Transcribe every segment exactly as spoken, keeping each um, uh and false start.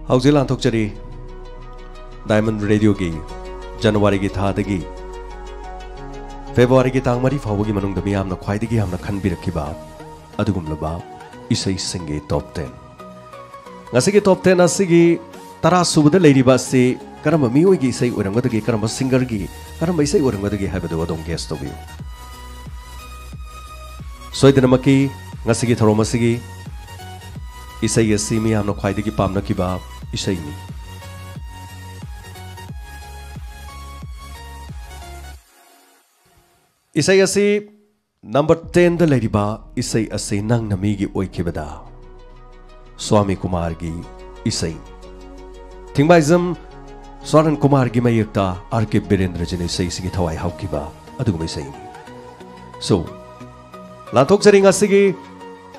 ꯍꯧꯖꯤꯛ ꯂꯥꯟꯊꯣꯛꯆꯔꯤ ꯗꯥꯏꯃꯟ ꯔꯦꯗꯤꯑꯣꯒꯤ ꯖꯅꯋꯥꯔꯤꯒꯤ ꯊꯥꯗꯒꯤ ꯐꯦꯕ꯭ꯔꯨꯋꯥꯔꯤꯒꯤ ꯇꯥꯡ ꯃꯔꯤ ꯐꯥꯎꯕꯒꯤ ꯃꯅꯨꯡꯗ ꯃꯤꯌꯥꯝꯅ ꯈ꯭ꯋꯥꯏꯗꯒꯤ ꯌꯥꯝꯅ ꯈꯟꯕꯤꯔꯛꯈꯤꯕ ꯑꯗꯨꯒꯨꯝꯂꯕ ꯏꯁꯩꯁꯤꯡꯒꯤ ꯇꯣꯞ ꯇꯦꯟ꯫ ꯉꯁꯤꯒꯤ ꯇꯣꯞ ꯇꯦꯟ ꯑꯁꯤꯒꯤ ꯇꯔꯥ ꯁꯨꯕꯗ ꯂꯩꯔꯤꯕ ꯑꯁꯤ ꯀꯔꯝꯕ ꯃꯤꯑꯣꯏꯒꯤ ꯏꯁꯩ ꯑꯣꯏꯔꯝꯒꯗꯒꯦ, ꯀꯔꯝꯕ ꯁꯤꯡꯒꯔꯒꯤ, ꯀꯔꯝꯕ ꯏꯁꯩ ꯑꯣꯏꯔꯝꯒꯗꯒꯦ ꯍꯥꯏꯕꯗꯨ ꯑꯗꯣꯝ ꯒꯦꯁ ꯇꯧꯕꯤꯌꯨ꯫ ꯁꯣꯏꯗꯅꯃꯛꯀꯤ ꯉꯁꯤꯒꯤ ꯊꯧꯔꯝ ꯑꯁꯤꯒꯤ ꯏꯁꯩ ꯑꯁꯤ ꯃꯤꯌꯥꯝꯅ ꯈ꯭ꯋꯥꯏꯗꯒꯤ ꯄꯥꯝꯅꯈꯤꯕ ꯏꯁꯩꯅꯤ꯫ ꯏꯁꯩ ꯑꯁꯤ ꯅꯝꯕꯔ ꯇꯦꯟꯗ ꯂꯩꯔꯤꯕ ꯏꯁꯩ ꯑꯁꯤ ꯅꯪꯅ ꯃꯤꯒꯤ ꯑꯣꯏꯈꯤꯕꯗ, ꯁ꯭ꯋꯥꯃꯤ ꯀꯨꯃꯥꯔꯒꯤ ꯏꯁꯩ꯫ ꯊꯤꯡꯕꯥꯏꯖꯝ ꯁ꯭ꯋꯥꯅꯟ ꯀꯨꯃꯥꯔꯒꯤ ꯃꯌꯦꯛꯇ ꯑꯥꯔ ꯀꯦ ꯕꯤꯔꯦꯟꯗ꯭ꯔꯖꯤꯅ ꯏꯁꯩꯁꯤꯒꯤ ꯊꯋꯥꯏ ꯍꯥꯎꯈꯤꯕ ꯑꯗꯨꯒꯨꯝꯕ ꯏꯁꯩꯅꯤ꯫ So, ꯂꯥꯟꯊꯣꯛꯆꯔꯤ ꯉꯁꯤꯒꯤ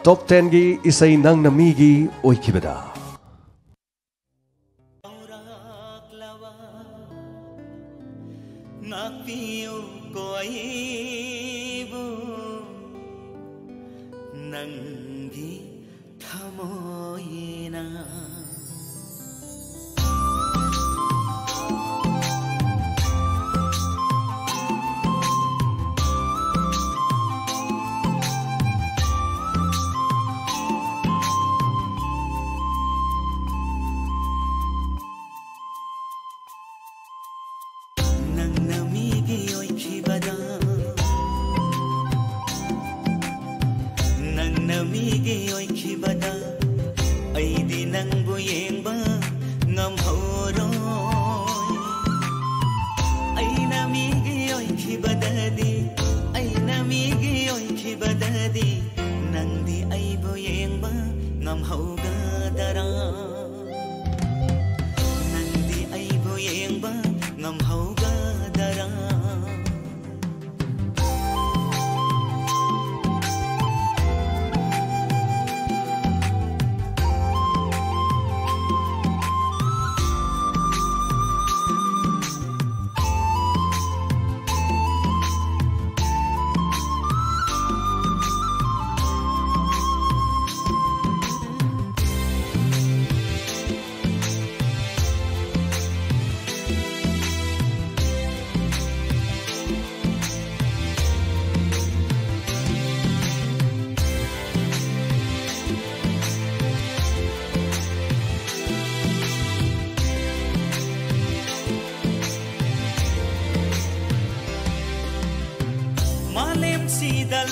ꯇꯣꯞ ꯇꯦꯟꯒꯤ ꯏꯁꯩ ꯅꯪꯅ ꯃꯤꯒꯤ ꯑꯣꯏꯈꯤꯕꯗ꯫ ꯉꯥꯛꯄꯤꯌꯨꯀꯣ ꯑꯩꯕꯨ ꯅꯪꯒꯤ ꯊꯃꯣꯏꯅ꯫ ꯅꯪꯅ ꯃꯤꯒꯤ ꯑꯣꯏꯈꯤꯕꯗ, ꯅꯪꯅ ꯃꯤꯒꯤ ꯑꯣꯏꯈꯤꯕꯗ, ꯑꯩꯗꯤ ꯅꯪꯕꯨ ꯌꯦꯡꯕ ꯉꯝꯍꯧꯔꯣꯏ꯫ ꯑꯩꯅ ꯃꯤꯒꯤ ꯑꯣꯏꯈꯤꯕꯗꯗꯤ, ꯑꯩꯅ ꯃꯤꯒꯤ ꯑꯣꯏꯈꯤꯕꯗꯗꯤ, ꯅꯪꯗꯤ ꯑꯩꯕꯨ ꯌꯦꯡꯕ ꯉꯝꯍꯧꯒꯗꯔꯥ? ꯅꯪꯗꯤ ꯑꯩꯕꯨ ꯌꯦꯡꯕ ꯉꯝꯍꯧꯒꯗꯔꯥ?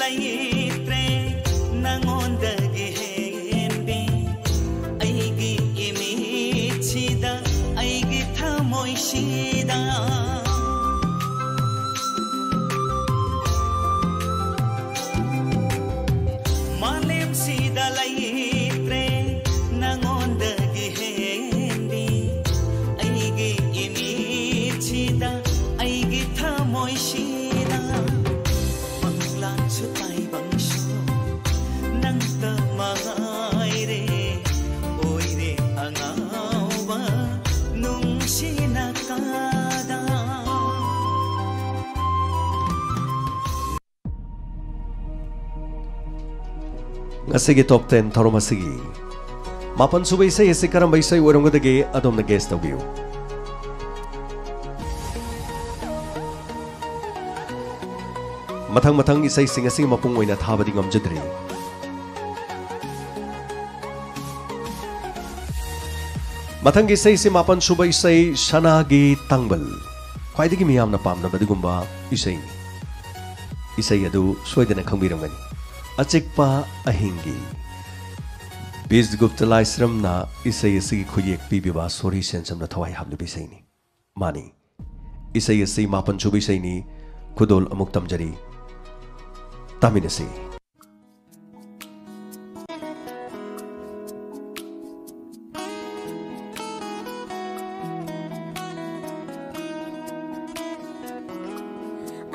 ꯂꯩꯇ꯭ꯔꯦ ꯅꯉꯣꯟꯗꯒꯤ ꯍꯦꯟꯕꯤ꯫ ꯑꯩꯒꯤ ꯏꯃꯤꯠꯁꯤꯗ, ꯑꯩꯒꯤ ꯊꯃꯣꯏꯁꯤꯗ, ꯃꯥꯂꯦꯝꯁꯤꯗ ꯂꯩꯇ꯭ꯔꯦ ꯅꯉꯣꯟꯗꯒꯤ ꯍꯦꯟꯕꯤ꯫ ꯑꯩꯒꯤ ꯏꯃꯤꯠꯁꯤꯗ, ꯑꯩꯒꯤ ꯊꯃꯣꯏꯁꯤꯗ, ꯃꯪꯂꯥꯟꯁꯨ ꯇꯥꯏꯕꯪꯁꯨ ꯅꯪꯇ ꯃꯉꯥꯏꯔꯦ꯫ ꯑꯣꯏꯔꯦ ꯑꯉꯥꯎꯕ ꯅꯨꯡꯁꯤꯅ ꯀꯥꯗ꯫ ꯉꯁꯤꯒꯤ ꯇꯣꯞ ꯇꯦꯟ ꯊꯧꯔꯝ ꯑꯁꯤꯒꯤ ꯃꯥꯄꯟ ꯁꯨꯕ ꯏꯁꯩ ꯑꯁꯤ ꯀꯔꯝꯕ ꯏꯁꯩ ꯑꯣꯏꯔꯝꯒꯗꯒꯦ? ꯑꯗꯣꯝꯅ ꯒꯦꯁ ꯇꯧꯕꯤꯌꯨ꯫ ꯃꯊꯪ ꯃꯊꯪ ꯏꯁꯩꯁꯤꯡ ꯑꯁꯤꯒꯤ ꯃꯄꯨꯡ ꯑꯣꯏꯅ ꯊꯥꯕꯗꯤ ꯉꯝꯖꯗ꯭ꯔꯤ꯫ ꯃꯊꯪꯒꯤ ꯏꯁꯩꯁꯤ ꯃꯥꯄꯟ ꯁꯨꯕ ꯏꯁꯩ ꯁꯅꯥꯒꯤ ꯇꯥꯡꯕꯜ꯫ ꯈ꯭ꯋꯥꯏꯗꯒꯤ ꯃꯤꯌꯥꯝꯅ ꯄꯥꯝꯅꯕ ꯑꯗꯨꯒꯨꯝꯕ ꯏꯁꯩꯅꯤ꯫ ꯏꯁꯩ ꯑꯗꯨ ꯁꯣꯏꯗꯅ ꯈꯪꯕꯤꯔꯝꯒꯅꯤ꯫ ꯑꯆꯤꯛꯄ ꯑꯍꯤꯡꯒꯤ꯫ ꯕꯤꯁ ꯒꯨꯞꯇ ꯂꯥꯏꯁ꯭ꯔꯝꯅ ꯏꯁꯩ ꯑꯁꯤꯒꯤ ꯈꯨꯠꯌꯦꯛ ꯄꯤꯕꯤꯕ ꯁꯣꯔꯤ ꯁꯦꯟꯁꯝꯅ ꯊꯋꯥꯏ ꯍꯥꯞꯂꯤꯕ ꯏꯁꯩꯅꯤ꯫ ꯃꯥꯅꯤ, ꯏꯁꯩ ꯑꯁꯤ ꯃꯥꯄꯟ ꯁꯨꯕ ꯏꯁꯩꯅꯤ꯫ ꯈꯨꯗꯣꯜ ꯑꯃꯨꯛ ꯇꯝꯖꯔꯤ, ꯇꯥꯃꯤꯟꯅꯁꯤ꯫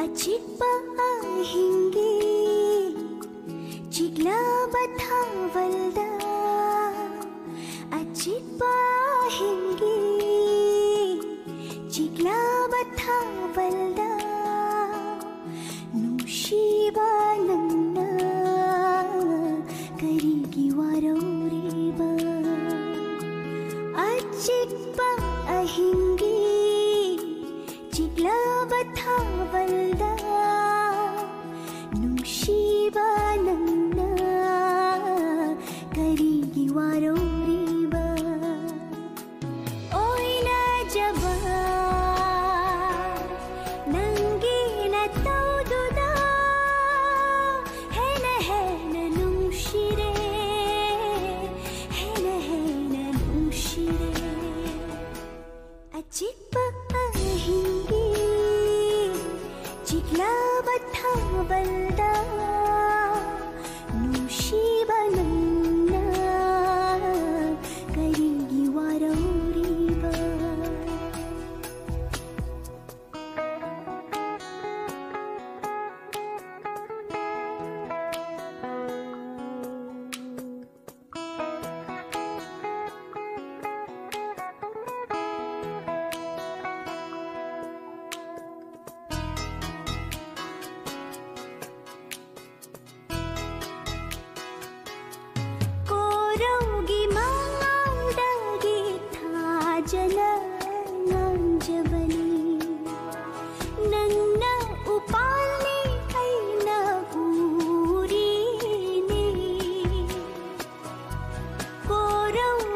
ꯑꯆꯤꯛꯄ ꯑꯍꯤꯡꯒꯤ ꯆꯤꯛꯂꯕ ꯊꯥꯕꯜꯗ, ꯑꯆꯤꯛꯄ ꯑꯍꯤꯡꯒꯤ ꯆꯤꯛꯂꯕ ꯊꯥꯕꯜꯗ, ꯅꯨꯡꯁꯤꯕ ꯅꯪꯅ ꯀꯔꯤꯒꯤ ꯋꯥꯔꯧꯔꯤꯕ? ꯑꯆꯤꯛꯄ ꯑꯍꯤꯡꯒꯤ ꯆꯤꯛꯂꯕ ꯊꯥꯕꯜꯗ, ꯅꯨꯡꯁꯤꯕ ꯅꯪꯅ ꯀꯔꯤꯒꯤ ꯋꯥꯔꯧꯔꯤꯕ? ꯑꯣꯏꯅꯖꯕ ꯅꯪꯒꯤ ꯅꯇꯧꯗꯨꯗ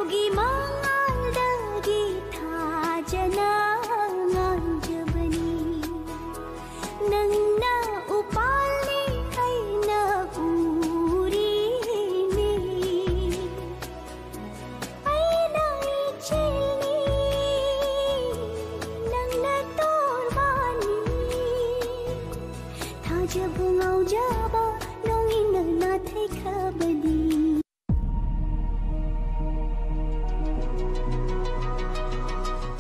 ꯒꯤ ꯃꯉꯥꯜꯗꯒꯤ ꯊꯥꯖꯅ ꯉꯥꯟꯖꯕꯅꯤ꯫ ꯅꯪꯅ ꯎꯄꯥꯜꯅꯤ, ꯑꯩꯅ ꯎꯔꯤꯅꯤ꯫ ꯑꯩꯅ ꯏꯆꯦꯜꯅꯤ, ꯅꯪꯅ ꯇꯣꯔꯕꯥꯟꯅꯤ꯫ ꯊꯥꯖꯕ ꯉꯥꯎꯖꯕ ꯅꯣꯡꯏꯟꯅ ꯅꯥꯊꯩꯈ꯭ꯔꯕꯗꯤ꯫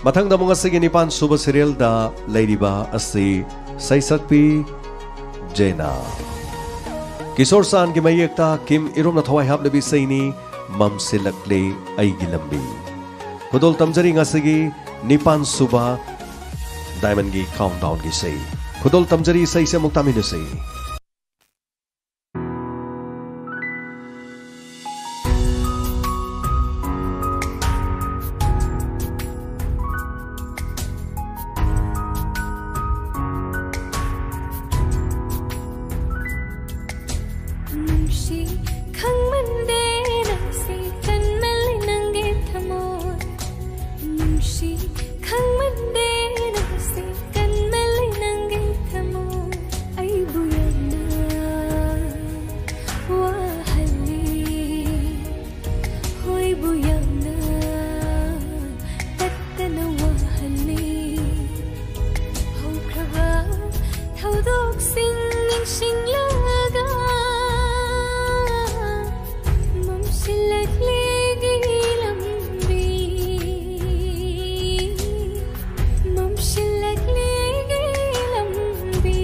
ꯃꯊꯪꯗ ꯑꯃꯨꯛ ꯉꯁꯤꯒꯤ ꯅꯤꯄꯥꯟ ꯁꯨꯕ serialꯗ ꯂꯩꯔꯤꯕ ꯑꯁꯤ ꯁꯩꯁꯛꯄꯤ ꯖꯦꯅꯥ꯫ ꯀꯤꯁꯣꯔ ꯆꯥꯟꯒꯤ ꯃꯌꯦꯛꯇ ꯀꯤꯝ ꯏꯔꯣꯝꯅ ꯊꯋꯥꯏ ꯍꯥꯞꯂꯕꯤ ꯏꯁꯩꯅꯤ ꯃꯝꯁꯤꯜꯂꯛꯂꯦ ꯑꯩꯒꯤ ꯂꯝꯕꯤ꯫ ꯈꯨꯗꯣꯜ ꯇꯝꯖꯔꯤ ꯉꯁꯤꯒꯤ ꯅꯤꯄꯥꯟ ꯁꯨꯕ Diamondꯒꯤ countdownꯒꯤ ꯏꯁꯩ꯫ ꯈꯨꯗꯣꯜ ꯇꯝꯖꯔꯤ, ꯏꯁꯩꯁꯦ ꯑꯃꯨꯛ ꯇꯥꯃꯤꯟꯅꯁꯤ꯫ ꯅꯨꯡꯁꯤ ꯈꯪꯃꯟꯗꯦ ꯅꯪꯁꯤ ꯀꯟꯃꯜꯂꯤ ꯅꯪꯒꯤ ꯊꯃꯣꯏ꯫ ꯅꯨꯡꯁꯤ ꯈꯪꯃꯟꯗꯦ ꯅꯪꯁꯤ ꯀꯟꯃꯜꯂꯤ ꯅꯪꯒꯤ ꯊꯃꯣꯏ꯫ ꯑꯩꯕꯨ ꯌꯥꯝꯅ ꯋꯥꯍꯜꯂꯤ꯫ ꯍꯣꯏꯕꯨ ꯌꯥꯝꯅ ꯇꯠꯇꯅ ꯋꯥꯍꯜꯂꯤ꯫ ꯍꯧꯈ꯭ꯔꯕ ꯊꯧꯗꯣꯛꯁꯤꯡ ꯅꯤꯡꯁꯤꯡꯂꯒ ꯃꯝꯁꯤꯜꯂꯛꯂꯦ ꯑꯩꯒꯤ ꯂꯝꯕꯤ꯫ ꯃꯝꯁꯤꯜꯂꯛꯂꯦ ꯑꯩꯒꯤ ꯂꯝꯕꯤ꯫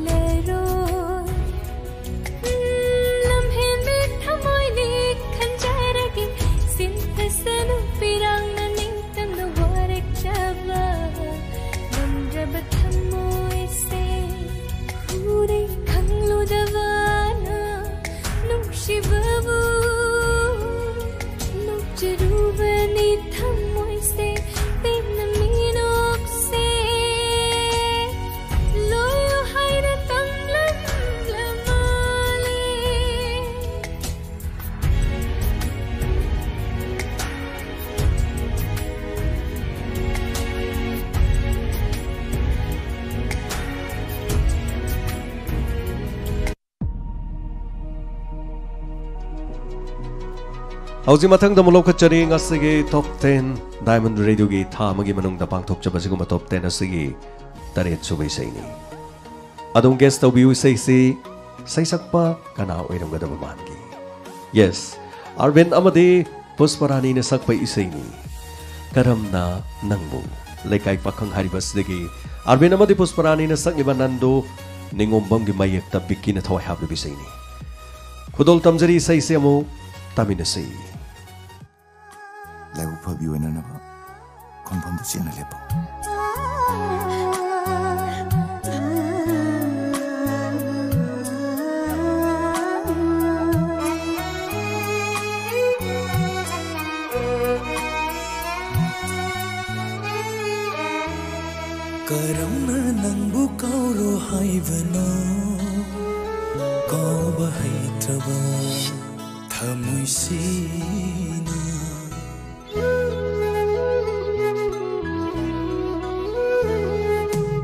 ꯂꯩꯔꯣꯏ꯫ ꯎꯝ, ꯂꯝꯍꯦꯟꯕꯤ ꯊꯃꯣꯏꯅꯤ ꯈꯟꯖꯔꯒꯦ꯫ ꯁꯤꯟꯊꯁꯅꯨ ꯄꯤꯔꯥꯡꯅ ꯅꯤꯡꯇꯝꯅ ꯋꯥꯔꯛꯆꯕ ꯉꯝꯗ꯭ꯔꯕ ꯊꯃꯣꯏꯁꯦ꯫ ꯍꯨꯔꯦ ꯈꯪꯂꯨꯗꯕꯅ ꯅꯨꯡꯁꯤꯕꯕꯨ ꯅꯣꯛꯆꯔꯨꯕꯅꯤ ꯊꯃꯣꯏꯁꯦ꯫ ꯄꯦꯟꯅ ꯃꯤꯅꯣꯛꯁꯦ ꯂꯣꯏꯌꯨ ꯍꯥꯏꯅ ꯇꯝꯂꯝꯂ ꯃꯥꯜꯂꯦ꯫ ꯍꯧꯖꯤꯛ ꯃꯊꯪꯗ ꯑꯃꯨꯛ ꯂꯧꯈꯠꯆꯔꯤ ꯉꯁꯤꯒꯤ ꯇꯣꯞ ꯇꯦꯟ, ꯗꯥꯏꯃꯟ ꯔꯦꯗꯤꯑꯣꯒꯤ ꯊꯥ ꯑꯃꯒꯤ ꯃꯅꯨꯡꯗ ꯄꯥꯡꯊꯣꯛꯆꯕ ꯁꯤꯒꯨꯝꯕ ꯇꯣꯞ ꯇꯦꯟ ꯑꯁꯤꯒꯤ ꯇꯔꯦꯠ ꯁꯨꯕ ꯏꯁꯩꯅꯤ꯫ ꯑꯗꯨꯝ ꯒꯦꯁ ꯇꯧꯕꯤꯌꯨ, ꯏꯁꯩꯁꯤ ꯁꯩꯁꯛꯄ ꯀꯅꯥ ꯑꯣꯏꯔꯝꯒꯗꯕ ꯃꯥꯟꯒꯦ? ꯌꯦꯁ, ꯑꯔꯕꯤꯟ ꯑꯃꯗꯤ ꯄꯨꯁꯄꯔꯥꯅꯤꯅ ꯁꯛꯄ ꯏꯁꯩꯅꯤ꯫ ꯀꯔꯝꯅ ꯅꯪꯕꯨ? ꯂꯩꯀꯥꯏ ꯄꯥꯈꯪ ꯍꯥꯏꯔꯤꯕ ꯑꯁꯤꯗꯒꯤ ꯑꯔꯕꯤꯟ ꯑꯃꯗꯤ ꯄꯨꯁꯄꯔꯥꯅꯤꯅ ꯁꯛꯂꯤꯕ ꯅꯟꯗꯨ ꯅꯤꯉꯣꯝꯕꯝꯒꯤ ꯃꯌꯦꯛꯇ ꯕꯤꯛꯀꯤꯅ ꯊꯋꯥꯏ ꯍꯥꯞꯂꯤꯕ ꯏꯁꯩꯅꯤ꯫ ꯈꯨꯗꯣꯜ ꯇꯝꯖꯔꯤ, ꯏꯁꯩꯁꯦ ꯑꯃꯨꯛ ꯇꯥꯃꯤꯟꯅꯁꯤ꯫ ꯂꯥꯏꯕꯛ ꯐꯕꯤ ꯑꯣꯏꯅꯅꯕ ꯈꯣꯡꯐꯝꯗ ꯆꯦꯠꯅ ꯂꯦꯞꯄꯨ꯫ ꯀꯔꯝꯅ ꯅꯪꯕꯨ ꯀꯥꯎꯔꯣ ꯍꯥꯏꯕꯅꯣ? ꯀꯥꯎꯕ ꯍꯩꯇ꯭ꯔꯕ ꯊꯃꯣꯏꯁꯤꯅ꯫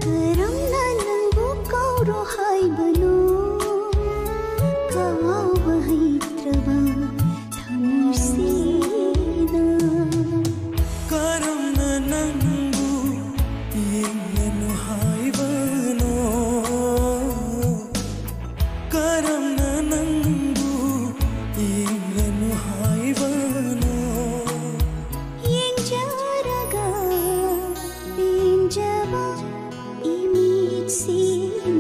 ꯀꯔꯝꯅ ꯅꯪꯕꯨ ꯀꯥꯎꯔꯣ ꯍꯥꯏꯕꯅꯣ? ꯀꯥꯎꯕ ꯍꯩꯇ꯭ꯔꯕ ꯊꯃꯣꯏꯁꯤꯅ꯫ ꯀꯔꯝꯅ ꯅꯪꯕꯨ ꯌꯦꯡꯂꯅꯨ ꯍꯥꯏꯕꯅꯣ? ꯀꯔꯝꯅ ꯅꯪꯕꯨ ꯌꯦꯡꯂꯅꯨ ꯍꯥꯏꯕꯅꯣ? ꯌꯦꯡꯖꯔꯒ ꯄꯦꯟꯖꯕ ꯏꯃꯤꯠꯁꯤꯅ꯫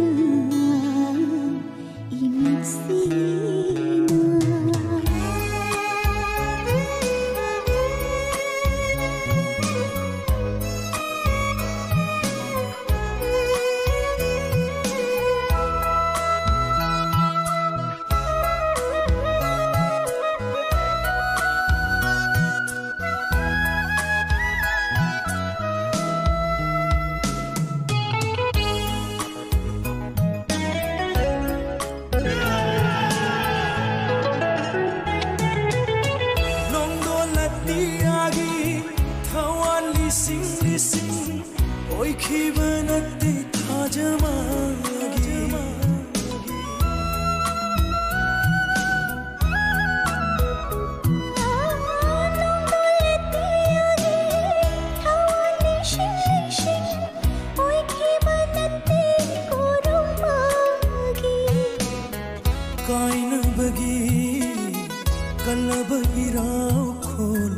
ꯀꯥꯏꯅꯕꯒꯤ ꯀꯜꯂꯕ ꯏꯔꯥꯎꯈꯣꯜ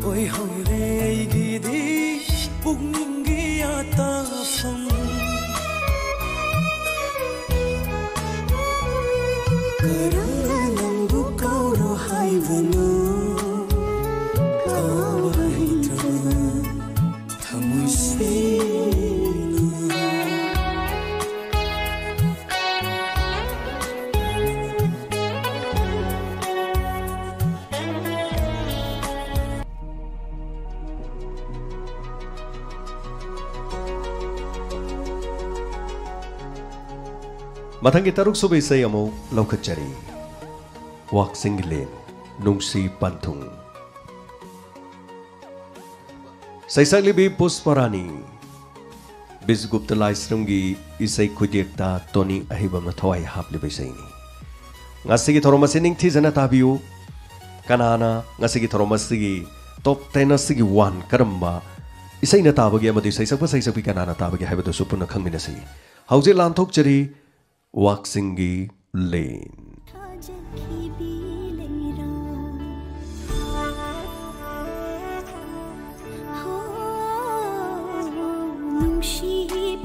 ꯑꯣꯏꯍꯧꯔꯦ ꯑꯩꯒꯤꯗꯤ ꯄꯨꯛꯅꯤꯡꯒꯤ ꯑꯇꯥꯐꯝ꯫ ꯀꯔꯝꯅ ꯅꯪꯕꯨ ꯀꯥꯎꯔꯣ ꯍꯥꯏꯕꯅꯣ? ꯀꯥꯎꯕ ꯍꯩꯇ꯭ꯔꯕ ꯊꯃꯣꯏꯁꯤꯅ꯫ ꯃꯊꯪꯒꯤ ꯇꯔꯨꯛ ꯁꯨꯕ ꯏꯁꯩ ꯑꯃꯨꯛ ꯂꯧꯈꯠꯆꯔꯤ꯫ ꯋꯥꯛꯆꯤꯡꯒꯤ ꯂꯦꯟ, ꯅꯨꯡꯁꯤ ꯄꯟꯊꯨꯡ꯫ ꯁꯩꯁꯛꯂꯤꯕꯤ ꯄꯨꯁꯄꯔꯥꯅꯤ, ꯕꯤꯖꯒꯨꯞꯇ ꯂꯥꯏꯁ꯭ꯔꯝꯒꯤ ꯏꯁꯩ ꯈꯨꯠꯌꯦꯛꯇ ꯇꯣꯅꯤ ꯑꯍꯩꯕꯝꯅ ꯊꯋꯥꯏ ꯍꯥꯞꯂꯤꯕ ꯏꯁꯩꯅꯤ꯫ ꯉꯁꯤꯒꯤ ꯊꯧꯔꯝ ꯑꯁꯤ ꯅꯤꯡꯊꯤꯖꯅ ꯇꯥꯕꯤꯌꯨ꯫ ꯀꯅꯥꯅ ꯉꯁꯤꯒꯤ ꯊꯧꯔꯝ ꯑꯁꯤꯒꯤ ꯇꯣꯞ ꯇꯦꯟ ꯑꯁꯤꯒꯤ ꯋꯥꯟ ꯀꯔꯝꯕ ꯏꯁꯩꯅ ꯇꯥꯕꯒꯦ ꯑꯃꯗꯤ ꯁꯩꯁꯛꯄ ꯁꯩꯁꯛꯄꯤ ꯀꯅꯥꯅ ꯇꯥꯕꯒꯦ ꯍꯥꯏꯕꯗꯨꯁꯨ ꯄꯨꯟꯅ ꯈꯪꯃꯤꯟꯅꯁꯤ꯫ ꯍꯧꯖꯤꯛ ꯂꯥꯟꯊꯣꯛꯆꯔꯤ ꯋꯥꯛꯆꯤꯡꯒꯤ ꯂꯦꯟ꯫ ꯊꯥꯖꯈꯤꯕꯤ ꯂꯩꯔꯥ꯫ ꯍꯣ, ꯅꯨꯡꯁꯤ